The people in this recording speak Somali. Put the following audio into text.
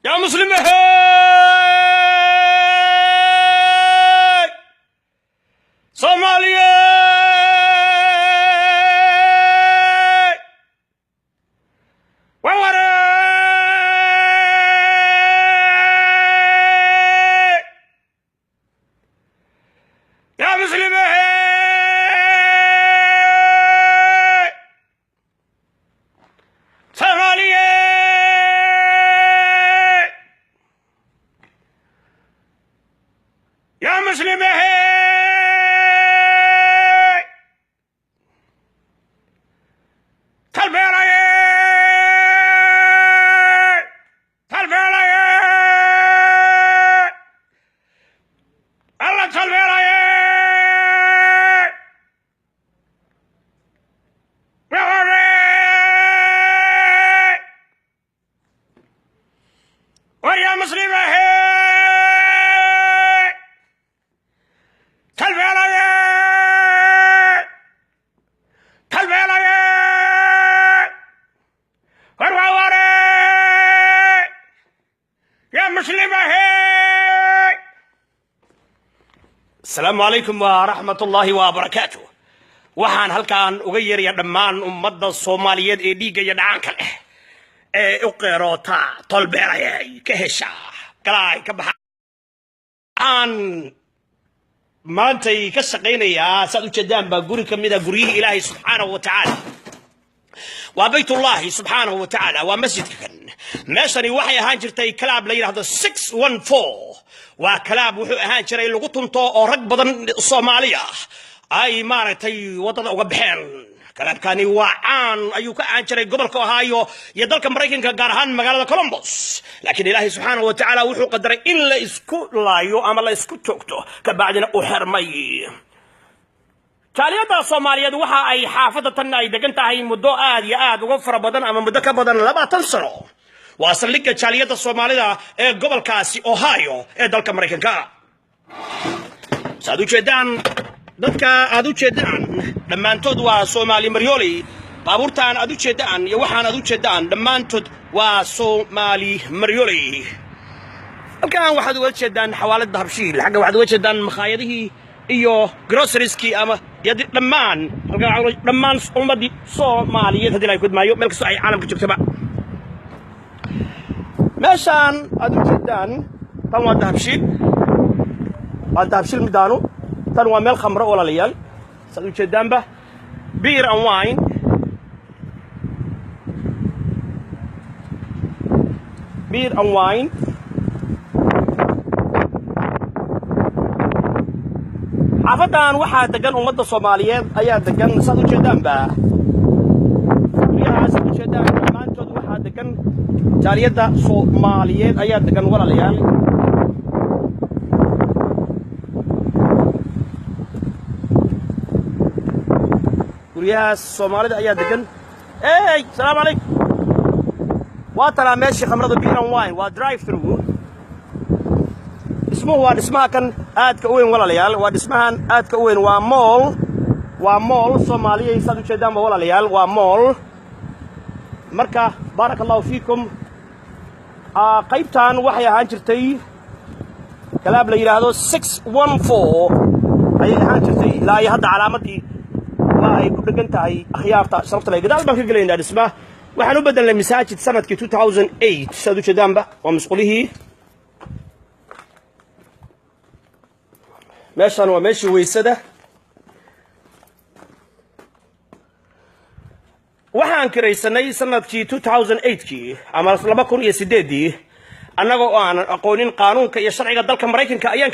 Yaa Muslim hey, Soomaaliya, waware. Yaa Muslim hey, Soomaaliya, yaa Muslim hey, talbeelaye, talbeelaye, alla talbeelaye. Waware, war yaa Muslim hey, talbeelaye, talbeelaye, war waware, yaa Muslim hey. Asalaamu calaykum waraxmat ullaahi wabarakaatu. Waxaan halkan uga yeerayaa dhammaan ummadda Soomaaliyeed ee dhiigga iyo dhacaanka leh ee u qeeroota tolbeelayay ka hesha galaay ka baxaan. Maantay ka shaqaynayaa, saad u jeedaan baa guri ka mid a guryihii Ilaahay subxaanahu wa tacaala, waa Baytullaahi subxaanahu wa tacaala, waa masjidka kan. Meeshani waxay ahaan jirtay club la yidhahdo 614. Waa club wuxuu ahaan jiray lagu tunto oo rag badan Soomaali ah ay maaragtay waddada uga baxeen. Clubkani waa caan ayuu ka ahaan jiray gobolka Ohio iyo dalka Maraykanka, gaar ahaan magaalada Columbus. Laakiin Ilaahay subxaanahu wa tacaala wuxuu qadaray in la isku laayo ama la isku toogto, kabacdina u xirmay. Jaaliyadda Soomaaliyeed waxa ay xaafadda tan ay degan tahay muddo aad iyo aad uga fara badan ama muddo ka badan 20 sano. Waa saldhigga jaaliyadda Soomaalida ee gobolkaasi Ohio ee dalka Maraykanka. Saad u jeedaan, dadka aad u jeedaan dhammaantood waa Soomaali maryooley. Baabuurtaan aad u jeedaan iyo waxaan aad u jeedaan dhammaantood waa Soomaali maryooley. Halkan waxaad uga jeedaan xawaalada Habshiil, xagga waxaad uga jeedaan makhaayadihii iyo grocerieski ama dhammaan halkan dhammaan ummaddii Soomaaliyeed, haddii la kudmaayo, meel kastoo ay caalamka joogtaba. Meeshaan aad u jeedaan tan waa Dahabshiil, waa Dahabshiil midaanu. Tan waa meel khamro, walaalayaal, saad u jeedaanba, beer and wine, beer and wine. Xaafadan waxaa degan ummadda Soomaaliyeed ayaa degan. Saad u jeedaanba, guryahaas aad u jeedaan dhammaantood waxaa degan jaaliyadda Soomaaliyeed ayaa degan, walaalayaal. Guryahaas Soomaalida ayaa degan. Ey, salaamu calaykum. Waa tanaa meeshii khamrada, beer and wine, waa drive through. Dhismuhu waa dhismaha kan aadka u weyn, walaalayaal. Waa dhismahan aadka u weyn, waa mall, waa mall Soomaaliyay. Saad u jeedaanba, walaalayaal, waa mall. Marka baaraka Allahu fiikum. Qaybtan waxay ahaan jirtay club la yidhaahdo 614 ayay ahaan jirtay. Ilaa iyo hadda calaamadii waa ay ku dhegan tahay. Akhyaarta sharafta leh, gadaal baan ka gelaynaa. Dhismaha waxaan u bedelnay masaajid sanadkii 2008. Saad u jeedaanba, waa musqulihii. Meeshan waa meeshii weysada. Waxaan kiraysanay sanadkii 2008kii ama 2008dii, annaga oo aanan aqoonin qaanuunka iyo sharciga dalka Maraykanka ayaan